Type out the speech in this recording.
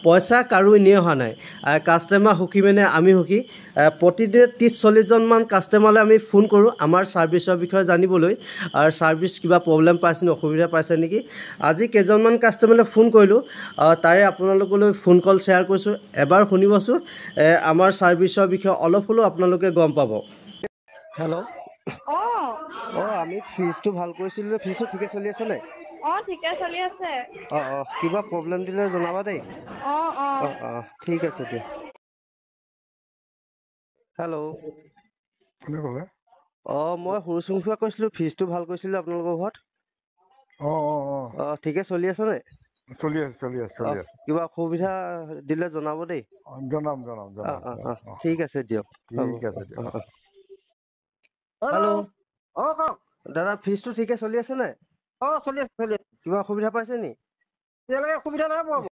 পইচা কাৰো এনেই অহা নাই। কাষ্টমাৰ সুখী মানে আমি সুখী। প্ৰতিদিনে 30-40জনমান কাষ্টমাৰলৈ আমি ফোন কৰোঁ আমাৰ ছাৰ্ভিচৰ বিষয়ে জানিবলৈ, আৰু ছাৰ্ভিচ কিবা প্ৰব্লেম পাইছে নেকি, অসুবিধা পাইছে নেকি। আজি কেইজনমান কাষ্টমাৰলৈ ফোন কৰিলোঁ, তাৰে আপোনালোকলৈ ফোন কল শ্বেয়াৰ কৰিছোঁ। এবাৰ শুনিবচোন, আমাৰ ছাৰ্ভিচৰ বিষয়ে অলপ হ'লেও আপোনালোকে গম পাব। হেল্ল'। অঁ, আমি ফ্ৰিজটো ভাল কৰিছিলোঁ, ফ্ৰিজটো ঠিকে চলি আছে নাই? অঁ, ঠিকে চলি আছে। অঁ অঁ, কিবা প্ৰব্লেম দিলে জনাবা দেই। অঁ অঁ। অঁ অঁ, ঠিক আছে দিয়া। হেল্ল'। কোনে ক'লে? অঁ, মই সৰু চুংচুৱা কৈছিলোঁ, ফ্ৰিজটো ভাল কৰিছিলোঁ আপোনালোকৰ ঘৰত। অঁ অঁ অঁ। অঁ, ঠিকে চলি আছে নাই? চলি আছে, চলি আছে, চলি আছে। কিবা অসুবিধা দিলে জনাব দেই। জনাম জনাম জনাম। অঁ অঁ, ঠিক আছে দিয়ক। ঠিক আছে দিয়ক। হেল্ল'। অঁ, কওক দাদা, ফ্ৰিজটো ঠিকে চলি আছে নাই? অঁ, চলি আছে, চলি আছে। কিবা অসুবিধা পাইছে নি? এতিয়ালৈকে অসুবিধা নাই পোৱা।